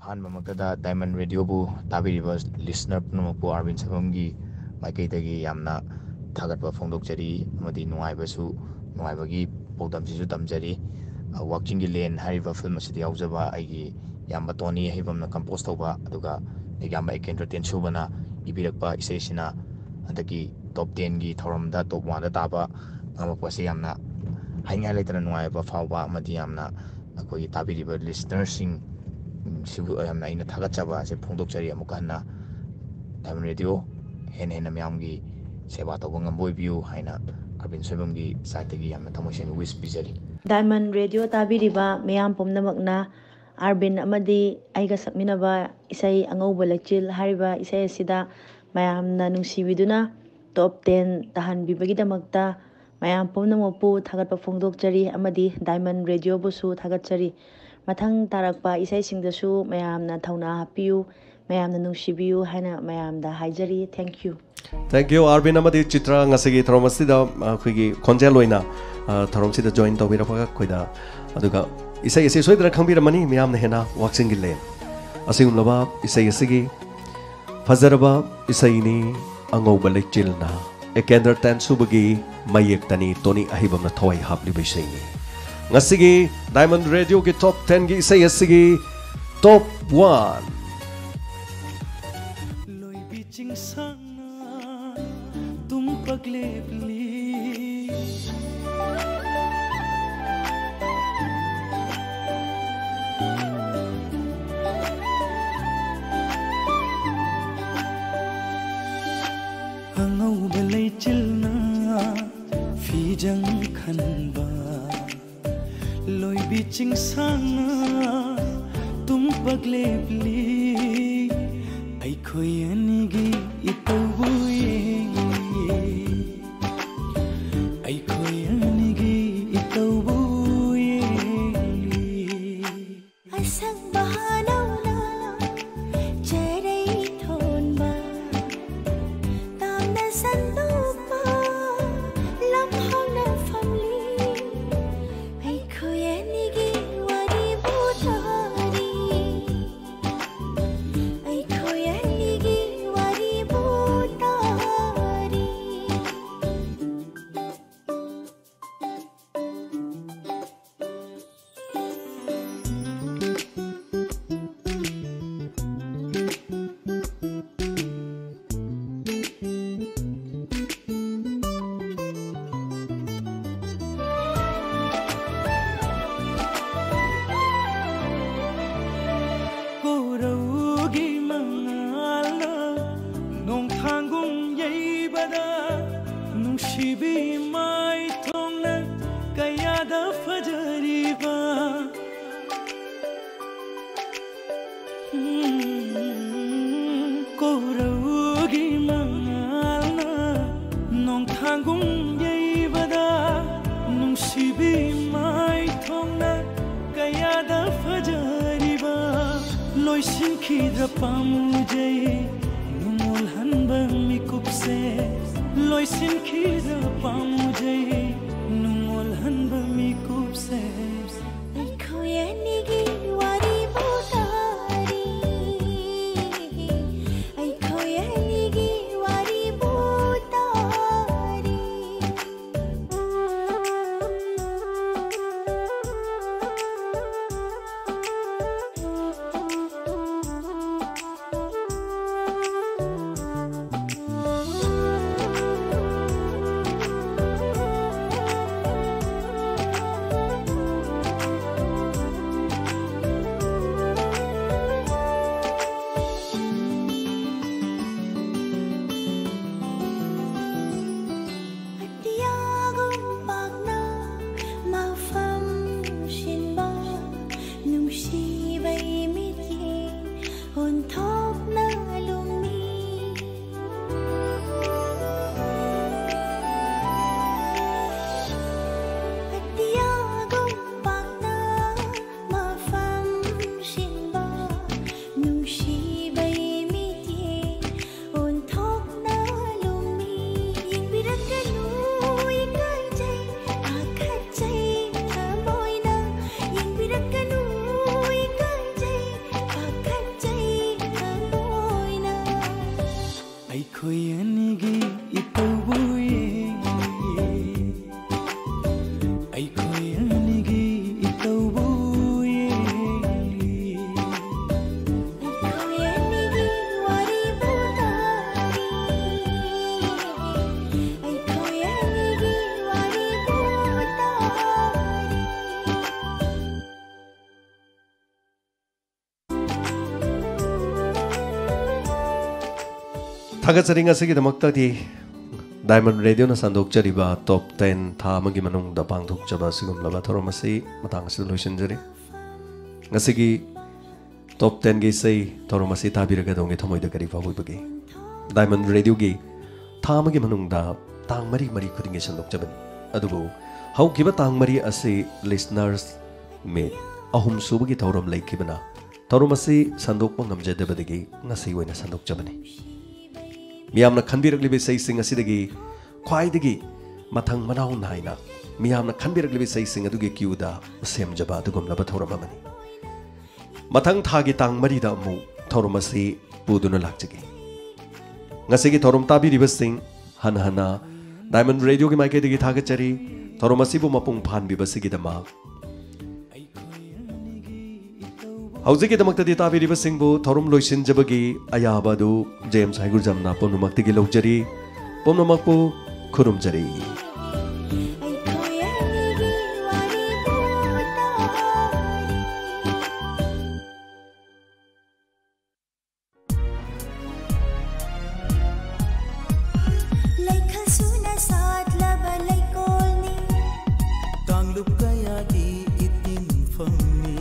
ꯑꯍꯥꯟꯕꯃꯛꯇꯗ ꯗꯥꯏꯃꯟ ꯔꯦꯗꯤꯑꯣꯕꯨ ꯇꯥꯕꯤꯔꯤꯕ ꯂꯤꯁꯅꯔ ꯄꯨꯝꯅꯃꯛꯄꯨ ꯑꯥꯔꯕꯤꯟ ꯁꯣꯏꯕꯝꯒꯤ ꯃꯥꯏꯀꯩꯗꯒꯤ ꯌꯥꯝꯅ ꯊꯥꯒꯠꯄ ꯐꯣꯡꯗꯣꯛꯆꯔꯤ ꯑꯃꯗꯤ ꯅꯨꯡꯉꯥꯏꯕꯁꯨ, ꯅꯨꯡꯉꯥꯏꯕꯒꯤ ꯄꯥꯎꯗꯝꯁꯤꯁꯨ ꯇꯝꯖꯔꯤ꯫ ꯋꯥꯛꯆꯤꯡꯒꯤ ꯂꯦꯟ ꯍꯥꯏꯔꯤꯕ ꯐꯤꯂꯝ ꯑꯁꯤꯗ ꯌꯥꯎꯖꯕ ꯑꯩꯒꯤ ꯏꯌꯥꯝꯕ ꯇꯣꯅꯤ ꯑꯍꯩꯕꯝꯅ ꯀꯝꯄꯣꯖ ꯇꯧꯕ, ꯑꯗꯨꯒ ꯏꯌꯥꯝꯕ ꯑꯦꯀꯦꯟꯗ꯭ꯔ ꯇꯦꯟꯁꯨꯕꯅ ꯏꯕꯤꯔꯛꯄ ꯏꯁꯩꯁꯤꯅ ꯍꯟꯗꯛꯀꯤ ꯇꯣꯞ ꯇꯦꯟꯒꯤ ꯊꯧꯔꯝꯗ ꯇꯣꯞ ꯋꯥꯟꯗ ꯇꯥꯕ ꯉꯝꯃꯛꯄꯁꯦ ꯌꯥꯝꯅ ꯍꯥꯏꯅꯤꯡꯉꯥꯏ ꯂꯩꯇꯅ ꯅꯨꯡꯉꯥꯏꯕ ꯐꯥꯎꯕ ꯑꯃꯗꯤ ꯌꯥꯝꯅ ꯑꯩꯈꯣꯏꯒꯤ ꯇꯥꯕꯤꯔꯤꯕ ꯂꯤꯁꯅꯔꯁꯤꯡ ꯁꯤꯕꯨ ꯌꯥꯝꯅ ꯑꯩꯅ ꯊꯥꯒꯠꯆꯕ ꯑꯁꯦ ꯐꯣꯡꯗꯣꯛꯆꯔꯤ꯫ ꯑꯃꯨꯛꯀ ꯍꯟꯅ ꯗꯥꯏꯃꯟ ꯔꯦꯗꯤꯑꯣ ꯍꯦꯟꯅ ꯍꯦꯟꯅ ꯃꯌꯥꯝꯒꯤ ꯁꯦꯕꯥ ꯇꯧꯕ ꯉꯝꯕ ꯑꯣꯏꯕꯤꯌꯨ ꯍꯥꯏꯅ ꯑꯥꯔꯕꯤꯟ ꯁꯣꯏꯕꯝꯒꯤ ꯁꯥꯏꯠꯇꯒꯤ ꯌꯥꯝꯅ ꯊꯃꯣꯏ ꯁꯦꯡꯅ ꯋꯤꯁ ꯄꯤꯖꯔꯤ꯫ ꯗꯥꯏꯃꯟ ꯔꯦꯗꯤꯑꯣ ꯇꯥꯕꯤꯔꯤꯕ ꯃꯤꯌꯥꯝ ꯄꯨꯝꯅꯃꯛꯅ ꯑꯥꯔꯕꯤꯟ ꯑꯃꯗꯤ ꯑꯩꯒ ꯁꯛꯃꯤꯟꯅꯕ ꯏꯁꯩ ꯑꯉꯧꯕ ꯂꯩꯆꯤꯜ ꯍꯥꯏꯔꯤꯕ ꯏꯁꯩ ꯑꯁꯤꯗ ꯃꯌꯥꯝꯅ ꯅꯨꯡꯁꯤꯕꯤꯗꯨꯅ ꯇꯣꯞ ꯇꯦꯟ ꯇꯥꯍꯟꯕꯤꯕꯒꯤꯗꯃꯛꯇ ꯃꯌꯥꯝ ꯄꯨꯝꯅꯃꯛꯄꯨ ꯊꯥꯒꯠꯄ ꯐꯣꯡꯗꯣꯛꯆꯔꯤ ꯑꯃꯗꯤ ꯗꯥꯏꯃꯟ ꯔꯦꯗꯤꯑꯣꯕꯨꯁꯨ ꯊꯥꯒꯠꯆꯔꯤ꯫ ꯃꯊꯪ ꯇꯥꯔꯛꯄ ꯏꯁꯩꯁꯤꯡꯗꯁꯨ ꯃꯌꯥꯝꯅ ꯊꯧꯅꯥ ꯍꯥꯞꯄꯤꯌꯨ, ꯃꯌꯥꯝꯅ ꯅꯨꯡꯁꯤꯕꯤꯌꯨ ꯍꯥꯏꯅ ꯃꯌꯥꯝꯗ ꯍꯥꯏꯖꯔꯤ꯫ Thank you꯫ Thank you, ꯑꯥꯔꯕꯤꯟ ꯑꯃꯗꯤ ꯆꯤꯇ꯭ꯔ꯫ ꯉꯁꯤꯒꯤ ꯊꯧꯔꯝ ꯑꯁꯤꯗ ꯑꯩꯈꯣꯏꯒꯤ ꯈꯣꯟꯖꯦꯜ ꯑꯣꯏꯅ, ꯑ, ꯊꯧꯔꯝꯁꯤꯗ ꯖꯣꯏꯟ ꯇꯧꯕꯤꯔꯛꯄꯒ ꯑꯩꯈꯣꯏꯗ, ꯑꯗꯨꯒ ꯏꯁꯩ ꯑꯁꯤ ꯁꯣꯏꯗꯅ ꯈꯪꯕꯤꯔꯝꯃꯅꯤ ꯃꯤꯌꯥꯝꯅ ꯍꯦꯟꯅ, ꯋꯥꯛꯆꯤꯡꯒꯤ ꯂꯦꯟ꯫ ꯑꯁꯤꯒꯨꯝꯂꯕ ꯏꯁꯩ ꯑꯁꯤꯒꯤ ꯐꯖꯔꯕ ꯏꯁꯩꯅꯤ, ꯑꯉꯧꯕ ꯂꯩꯆꯤꯜꯅ꯫ ꯑꯦꯀꯦꯟꯗ꯭ꯔ ꯇꯦꯟꯁꯨꯕꯒꯤ ꯃꯌꯦꯛꯇꯅꯤ ꯇꯣꯅꯤ ꯑꯍꯩꯕꯝꯅ ꯊꯋꯥꯏ ꯍꯥꯞꯂꯤꯕ ꯏꯁꯩꯅꯤ꯫ ꯉꯁꯤꯒꯤ ꯗꯥꯏꯃꯟ ꯔꯦꯗꯤꯑꯣꯒꯤ ꯇꯣꯞ ꯇꯦꯟꯒꯤ ꯏꯁꯩ ꯑꯁꯤꯒꯤ ꯇꯣꯞ ꯋꯥꯟ꯫ ꯂꯣꯏꯕꯤ ꯆꯤꯡꯁꯥꯡꯅ ꯇꯨꯝꯄꯛ ꯂꯦꯞꯂꯤ꯫ ꯕꯤꯆꯤꯡ ꯁꯥꯡꯅ ꯇꯨꯝꯄꯥꯛ ꯂꯦꯞꯂꯤ, ꯑꯩꯈꯣꯏ ꯑꯅꯤꯒꯤ ꯏꯇꯧꯕꯨ ꯌꯦꯡꯂꯤ, ꯑꯩꯈꯣꯏ ꯑꯅꯤꯒꯤ ꯏꯇꯧꯕꯨ ꯌꯦꯡꯂꯤ꯫ ꯑꯁꯪꯕ ꯍꯥꯅꯧꯅ ꯆꯔꯩ ꯊꯣꯟꯕ, ꯇꯥꯝꯅ ꯁꯟꯗꯣꯛꯄ ꯂꯝꯍꯥꯡꯅ ꯐꯝꯂꯤ, ꯑꯩꯈꯣꯏ ꯑꯅꯤꯒꯤ ꯋꯥꯔꯤꯕꯨ ꯇꯥꯔꯤ, ꯑꯩꯈꯣꯏ ꯑꯅꯤꯒꯤ ꯋꯥꯔꯤꯕꯨ ꯇꯥꯔꯤ꯫ ꯀꯣꯔꯧꯒꯤ ꯃꯉꯥꯜꯅ ꯅꯣꯡꯊꯥꯡꯒꯨꯝ ꯌꯩꯕꯗ, ꯅꯨꯡꯁꯤꯕꯤ ꯃꯥꯏꯊꯣꯡꯅ ꯀꯌꯥꯗ ꯐꯖꯔꯤꯕ꯫ ꯎꯝ, ꯀꯣꯔꯧꯒꯤ ꯃꯉꯥꯜꯅ ꯅꯣꯡꯊꯥꯡꯒꯨꯝ ꯌꯩꯕꯗ, ꯅꯨꯡꯁꯤꯕꯤ ꯃꯥꯏꯊꯣꯡꯅ ꯀꯌꯥꯗ ꯐꯖꯔꯤꯕ꯫ ꯂꯣꯏꯁꯤꯟꯈꯤꯗ꯭ꯔ ꯄꯥꯝꯃꯨꯖꯩ ꯅꯨꯡꯉꯣꯜꯍꯟꯕ ꯃꯤꯀꯨꯞꯁꯦ, ꯂꯣꯏꯁꯤꯟꯈꯤꯗ꯭ꯔ ꯄꯥꯝꯃꯨꯖꯩ ꯅꯨꯡꯉꯣꯜꯍꯟꯕ ꯃꯤꯀꯨꯞꯁꯦ꯫ ꯑꯩꯈꯣꯏ ꯑꯅꯤꯒꯤ ꯋꯥꯔꯤꯕꯨ ꯇꯥꯔꯤ, ꯑꯩꯈꯣꯏ ꯑꯅꯤꯒꯤ ꯋꯥꯔꯤꯕꯨ ꯇꯥꯔꯤ꯫ ꯊꯥꯒꯠꯆꯔꯤ꯫ ꯉꯁꯤꯒꯤꯗꯃꯛꯇꯗꯤ ꯗꯥꯏꯃꯟ ꯔꯦꯗꯤꯑꯣꯅ ꯁꯟꯗꯣꯛꯆꯔꯤꯕ ꯇꯣꯞ ꯇꯦꯟ ꯊꯥ ꯑꯃꯒꯤ ꯃꯅꯨꯡꯗ ꯄꯥꯡꯊꯣꯛꯆꯕ ꯑꯁꯤꯒꯨꯝꯂꯕ ꯊꯧꯔꯝ ꯑꯁꯤ ꯃꯇꯥꯡ ꯑꯁꯤꯗ ꯂꯣꯏꯁꯤꯟꯖꯔꯤ꯫ ꯉꯁꯤꯒꯤ ꯇꯣꯞ ꯇꯦꯟꯒꯤ ꯏꯁꯩ ꯊꯧꯔꯝ ꯑꯁꯤ ꯇꯥꯕꯤꯔꯒ ꯑꯗꯣꯝꯒꯤ ꯊꯃꯣꯏꯗ ꯀꯔꯤ ꯐꯥꯎꯕꯤꯕꯒꯦ? ꯗꯥꯏꯃꯟ ꯔꯦꯗꯤꯑꯣꯒꯤ ꯊꯥ ꯑꯃꯒꯤ ꯃꯅꯨꯡꯗ ꯇꯥꯡ ꯃꯔꯤ ꯃꯔꯤ ꯈꯨꯗꯤꯡꯒꯤ ꯁꯟꯗꯣꯛꯆꯕꯅꯤ꯫ ꯑꯗꯨꯕꯨ ꯍꯧꯈꯤꯕ ꯇꯥꯡ ꯃꯔꯤ ꯑꯁꯤ ꯂꯤꯁꯅꯔꯁ ꯃꯤꯠ ꯑꯍꯨꯝ ꯁꯨꯕꯒꯤ ꯊꯧꯔꯝ ꯂꯩꯈꯤꯕꯅ ꯊꯧꯔꯝ ꯑꯁꯤ ꯁꯟꯗꯣꯛꯄ ꯉꯝꯖꯗꯕꯗꯒꯤ ꯉꯁꯤ ꯑꯣꯏꯅ ꯁꯟꯗꯣꯛꯆꯕꯅꯤ꯫ ꯃꯤꯌꯥꯝꯅ ꯈꯟꯕꯤꯔꯛꯂꯤꯕ ꯏꯁꯩꯁꯤꯡ ꯑꯁꯤꯗꯒꯤ ꯈ꯭ꯋꯥꯏꯗꯒꯤ ꯃꯊꯪ ꯃꯅꯥꯎ ꯅꯥꯏꯅ ꯃꯤꯌꯥꯝꯅ ꯈꯟꯕꯤꯔꯛꯂꯤꯕ ꯏꯁꯩꯁꯤꯡ ꯑꯗꯨꯒꯤ ꯀ꯭ꯌꯨꯗ ꯁꯦꯝꯖꯕ ꯑꯗꯨꯒꯨꯝꯂꯕ ꯊꯧꯔꯝ ꯑꯃꯅꯤ꯫ ꯃꯊꯪ ꯊꯥꯒꯤ ꯇꯥꯡ ꯃꯔꯤꯗ ꯑꯃꯨꯛ ꯊꯧꯔꯝ ꯑꯁꯤ ꯄꯨꯗꯨꯅ ꯂꯥꯛꯆꯒꯦ꯫ ꯉꯁꯤꯒꯤ ꯊꯧꯔꯝ ꯇꯥꯕꯤꯔꯤꯕꯁꯤꯡ ꯍꯟꯅ ꯍꯟꯅ ꯗꯥꯏꯃꯟ ꯔꯦꯗꯤꯑꯣꯒꯤ ꯃꯥꯏꯀꯩꯗꯒꯤ ꯊꯥꯒꯠꯆꯔꯤ꯫ ꯊꯧꯔꯝ ꯑꯁꯤꯕꯨ ꯃꯄꯨꯡ ꯐꯥꯍꯟꯕꯤꯕꯁꯤꯒꯤꯗꯃꯛ ꯍꯧꯖꯤꯛꯀꯤꯗꯃꯛꯇꯗꯤ ꯇꯥꯕꯤꯔꯤꯕꯁꯤꯡꯕꯨ ꯊꯧꯔꯝ ꯂꯣꯏꯁꯤꯟꯖꯕꯒꯤ ꯑꯌꯥꯕ ꯑꯗꯨ ꯖꯦꯝꯁ ꯍꯩꯒꯨꯔꯖꯝꯅ ꯄꯨꯝꯅꯃꯛꯇꯒꯤ ꯂꯧꯖꯔꯤ꯫ ꯄꯨꯝꯅꯃꯛꯄꯨ ꯈꯨꯔꯨꯝꯖꯔꯤ꯫ ꯑꯩꯈꯣꯏ ꯑꯅꯤꯒꯤ ꯋꯥꯔꯤꯕꯨ ꯇꯥꯔꯤ꯫ ꯂꯩꯈꯜ ꯁꯨꯅ ꯁꯥꯠꯂꯕ ꯂꯩꯀꯣꯜꯅꯤ꯫ ꯀꯥꯡꯂꯨꯞ ꯀꯌꯥꯒꯤ ꯏꯇꯤꯟꯐꯝꯅꯤ꯫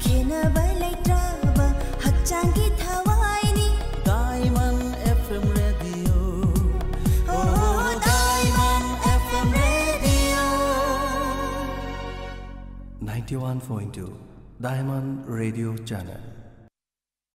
ꯈꯦꯟꯅꯕ ꯂꯩꯇ꯭ꯔꯕ ꯍꯛꯆꯥꯡꯒꯤ ꯊꯋꯥꯏꯅꯤ꯫ Diamond F M Radio. Oh, Diamond F M Radio. Ninety-one point two Diamond Radio Channel.